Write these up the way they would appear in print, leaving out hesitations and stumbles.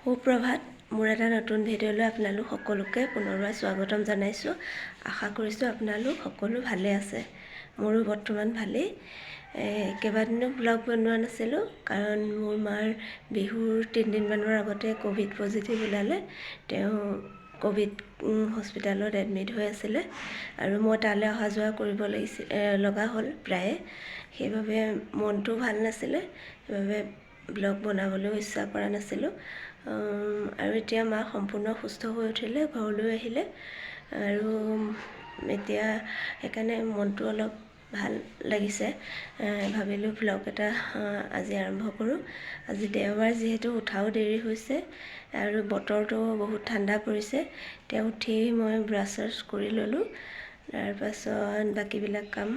সুপ্ৰভাত। মোৰ এটা নতুন ভিডিঅ'লৈ আপোনালোক সকলোকে পুনৰবাৰ স্বাগতম জনাইছোঁ। আশা কৰিছোঁ আপোনালোক সকলো ভালে আছে। মোৰো বৰ্তমান ভালেই। কেইবাদিনো ব্লগ বনোৱা নাছিলোঁ, কাৰণ মোৰ মাৰ বিহুৰ 3 দিনমানৰ আগতে ক'ভিড পজিটিভ ওলালে। তেওঁ ক'ভিড হস্পিটেলত এডমিট হৈ আছিলে আৰু মই তালৈ অহা যোৱা কৰিব লাগিছিল, লগা হ'ল প্ৰায়ে। সেইবাবে মনটো ভাল নাছিলে, সেইবাবে ব্লগ বনাবলৈও ইচ্ছা কৰা নাছিলোঁ। আৰু এতিয়া মা সম্পূৰ্ণ সুস্থ হৈ উঠিলে, ঘৰলৈ আহিলে আৰু এতিয়া সেইকাৰণে মনটো অলপ ভাল লাগিছে। ভাবিলোঁ ব্লগ এটা আজি আৰম্ভ কৰোঁ। আজি দেওবাৰ যিহেতু উঠাও দেৰি হৈছে আৰু বতৰটো বহুত ঠাণ্ডা পৰিছে। তেওঁ উঠি মই ব্ৰাছ চাছ কৰি ল'লোঁ, তাৰপাছত বাকীবিলাক কাম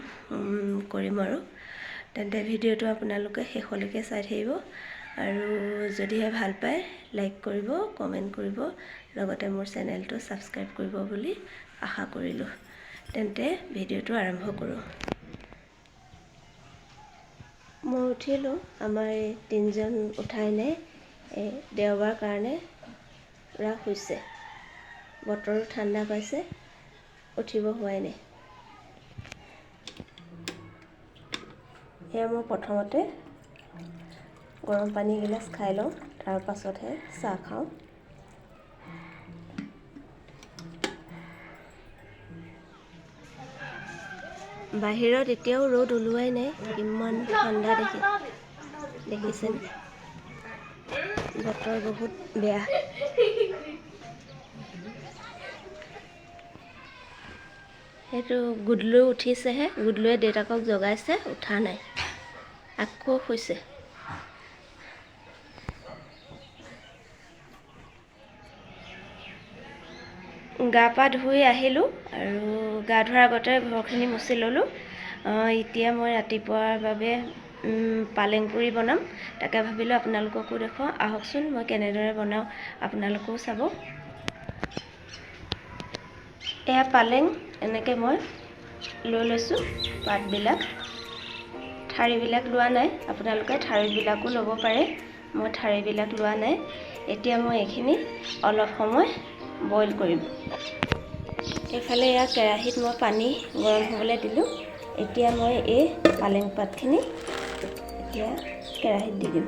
কৰিম। আৰু তেন্তে ভিডিঅ'টো আপোনালোকে শেষলৈকে চাই থাকিব আৰু যদিহে ভাল পায় লাইক কৰিব, কমেণ্ট কৰিব, লগতে মোৰ চেনেলটো ছাবস্ক্ৰাইব কৰিব বুলি আশা কৰিলোঁ। তেন্তে ভিডিঅ'টো আৰম্ভ কৰোঁ। মই উঠিলোঁ, আমাৰ এই তিনিজন উঠাই নাই। এই দেওবাৰ কাৰণে পূৰা শুইছে, বতৰো ঠাণ্ডা পাইছে, উঠিব হোৱাই নাই। এয়া মই প্ৰথমতে গৰম পানী এগিলাচ খাই লওঁ, তাৰ পাছতহে চাহ খাওঁ। বাহিৰত এতিয়াও ৰ'দ ওলোৱাই নাই, ইমান ঠাণ্ডা দেখিছেনে? বতৰ বহুত বেয়া। সেইটো গুডলু উঠিছেহে। গুডলুৱে দেউতাকক জগাইছে, উঠা নাই, আকৌ শুইছে। গা পা ধুই আহিলোঁ আৰু গা ধোৱাৰ আগতে ঘৰখিনি মুচি ল'লোঁ। এতিয়া মই ৰাতিপুৱাৰ বাবে পালেং পুৰি বনাম, তাকে ভাবিলোঁ আপোনালোককো দেখুৱাওঁ। আহকচোন, মই কেনেদৰে বনাওঁ আপোনালোকেও চাব। এয়া পালেং এনেকৈ মই লৈ লৈছোঁ পাতবিলাক, ঠাৰিবিলাক লোৱা নাই। আপোনালোকে ঠাৰিবিলাকো ল'ব পাৰে, মই ঠাৰিবিলাক লোৱা নাই। এতিয়া মই এইখিনি অলপ সময় বইল কৰিম। এইফালে এয়া কেৰাহীত মই পানী গৰম হ'বলৈ দিলোঁ। এতিয়া মই এই পালেং পাতখিনি এতিয়া কেৰাহীত দি দিম।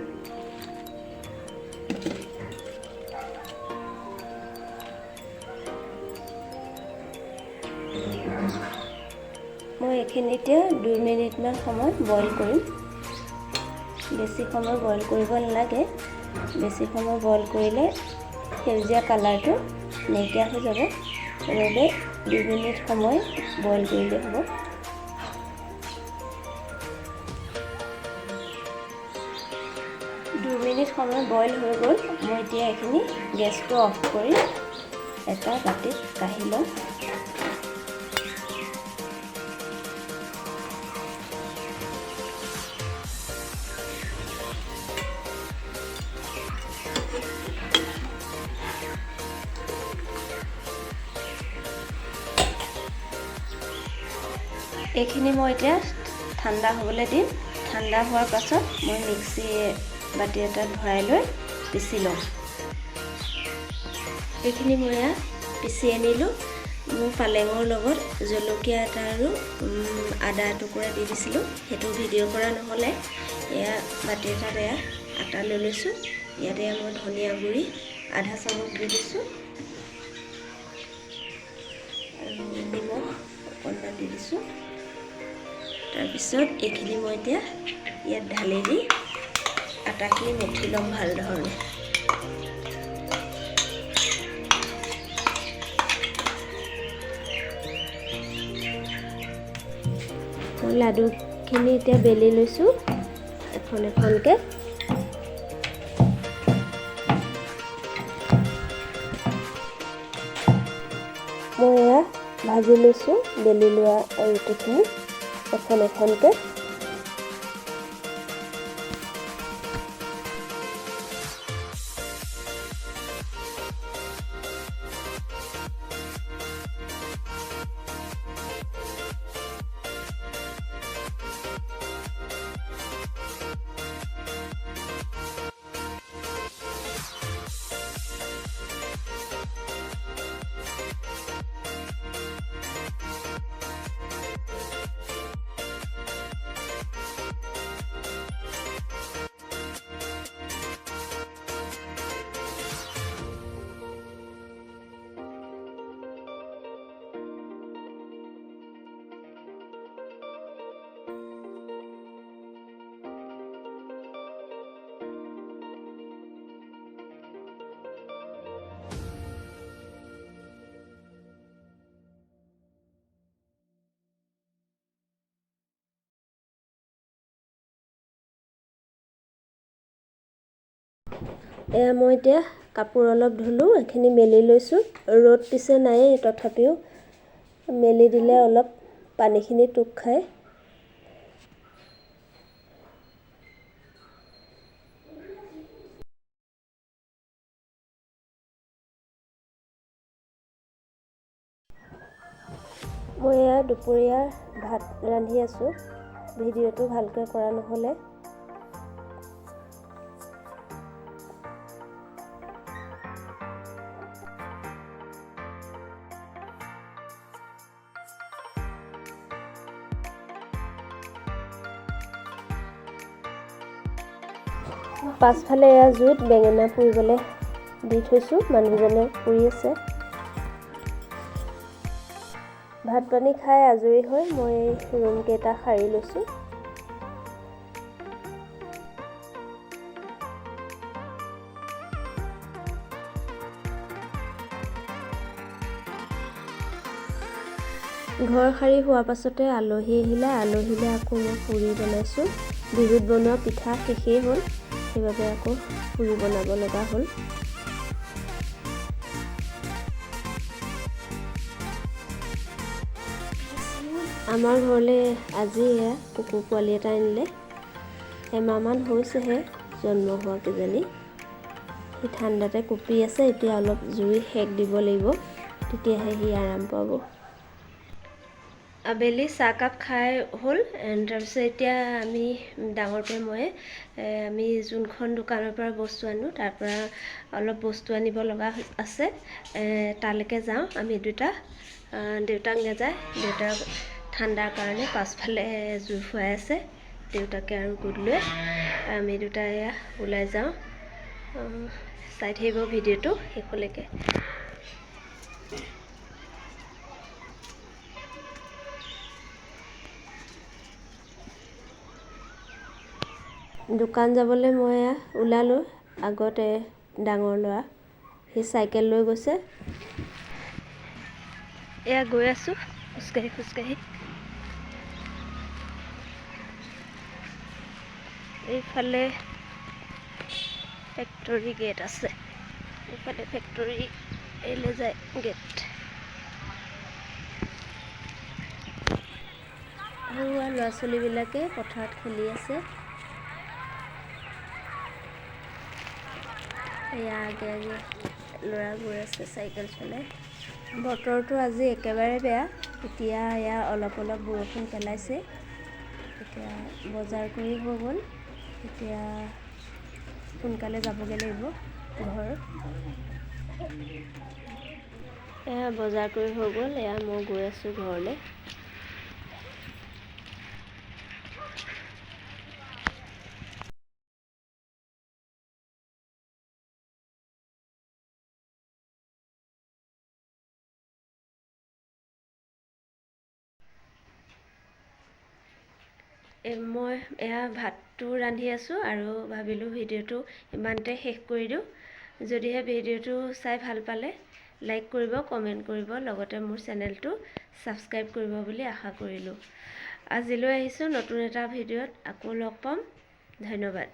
মই এইখিনি এতিয়া 2 মিনিটমান সময় বইল কৰিম। বেছি সময় বইল কৰিব নালাগে। বেছি সময় বইল কৰিলে সেউজীয়া কালাৰটো নাইকিয়া হৈ যাব। সেইবাবে 2 মিনিট সময় বইল কৰিলেই হ'ব। 2 মিনিট সময় বইল হৈ গ'ল। মই এতিয়া এইখিনি গেছটো অফ কৰি এটা বাতিত কাঢ়ি ল'ম। এইখিনি মই এতিয়া ঠাণ্ডা হ'বলৈ দিম। ঠাণ্ডা হোৱাৰ পাছত মই মিক্সি বাতি এটাত ভৰাই লৈ পিচি ল'ম। এইখিনি মই এয়া পিচি আনিলোঁ। মোৰ পালেঙৰ লগত জলকীয়া এটা আৰু আদা এটুকুৰা দি দিছিলোঁ, সেইটো ভিডিঅ' কৰা নহ'লে। এয়া বাতি এটাত এয়া আটা লৈ লৈছোঁ। ইয়াতে মই ধনিয়া গুড়ি আধা চামুচ দি দিছোঁ আৰু নিমখ অকণমান দি দিছোঁ। তাৰপিছত এইখিনি মই এতিয়া ইয়াত ঢালি দি আটাখিনি মঠি ল'ম ভাল ধৰণে। মই লাডুখিনি এতিয়া বেলি লৈছোঁ এখন এখনকৈ। মই এয়া ভাজি লৈছোঁ বেলি লোৱা ৰুটিখিনি এখন এখনকৈ। এয়া মই এতিয়া কাপোৰ অলপ ধুলোঁ, এইখিনি মেলি লৈছোঁ। ৰ'দ পিছে নায়েই, তথাপিও মেলি দিলে অলপ পানীখিনি টোপ খায়। মই এয়া দুপৰীয়া ভাত ৰান্ধি আছোঁ, ভিডিঅ'টো ভালকৈ কৰা নহ'লে। পাছফালে এয়া জুইত বেঙেনা পুৰিবলৈ দি থৈছোঁ, মানুহজনে পুৰি আছে। ভাত পানী খাই আজৰি হৈ মই ৰুমকেইটা সাৰি লৈছোঁ। ঘৰ সাৰি হোৱাৰ পাছতে আলহী আহিলে। আলহীলৈ আকৌ মই পুৰি বনাইছোঁ। বিহুত বনোৱা পিঠা শেষেই হ'ল, সেইবাবে আকৌ পুৰি বনাব লগা হ'ল। আমাৰ ঘৰলৈ আজি এয়া কুকুৰ পোৱালি এটা আনিলে। এমাহমান হৈছেহে জন্ম হোৱা কিজানি। সি ঠাণ্ডাতে কঁপি আছে, এতিয়া অলপ জুই সেক দিব লাগিব, তেতিয়াহে সি আৰাম পাব। আবেলি চাহকাপ খাই হ'ল। তাৰপিছত এতিয়া আমি ডাঙৰটোৱে মই আমি যোনখন দোকানৰ পৰা বস্তু আনো তাৰ পৰা অলপ বস্তু আনিব লগা আছে, তালৈকে যাওঁ আমি দুটা। দেউতাক নাযায়, দেউতাক ঠাণ্ডাৰ কাৰণে পাছফালে জুই ফুৱাই আছে, দেউতাকে আৰু গুডলুৱে। আমি দুটা এয়া ওলাই যাওঁ। চাই থাকিব ভিডিঅ'টো শেষলৈকে। দোকান যাবলৈ মই ওলালোঁ। আগতে ডাঙৰ ল'ৰা সি চাইকেল লৈ গৈছে। এয়া গৈ আছোঁ খোজকাঢ়ি খোজকাঢ়ি। এইফালে ফেক্টৰী গেট আছে, এইফালে ফেক্টৰী এলে যায় গেট। সৰু ল'ৰা ছোৱালীবিলাকে পথাৰত খেলি আছে। এয়া আগে আগে ল'ৰা গৈ আছে চাইকেল চলাই। বতৰটো আজি একেবাৰে বেয়া। এতিয়া এয়া অলপ অলপ বৰষুণ পেলাইছে। এতিয়া বজাৰ কৰি হৈ গ'ল, এতিয়া সোনকালে যাবগৈ লাগিব ঘৰ। এয়া বজাৰ কৰি হৈ গ'ল, এয়া মই গৈ আছোঁ ঘৰলৈ। মই এয়া ভাতটো ৰান্ধি আছোঁ আৰু ভাবিলোঁ ভিডিঅ'টো ইমানতে শেষ কৰি দিওঁ। যদিহে ভিডিঅ'টো চাই ভাল পালে লাইক কৰিব, কমেণ্ট কৰিব, লগতে মোৰ চেনেলটো ছাবস্ক্ৰাইব কৰিব বুলি আশা কৰিলোঁ। আজিলৈ আহিছোঁ, নতুন এটা ভিডিঅ'ত আকৌ লগ পাম। ধন্যবাদ।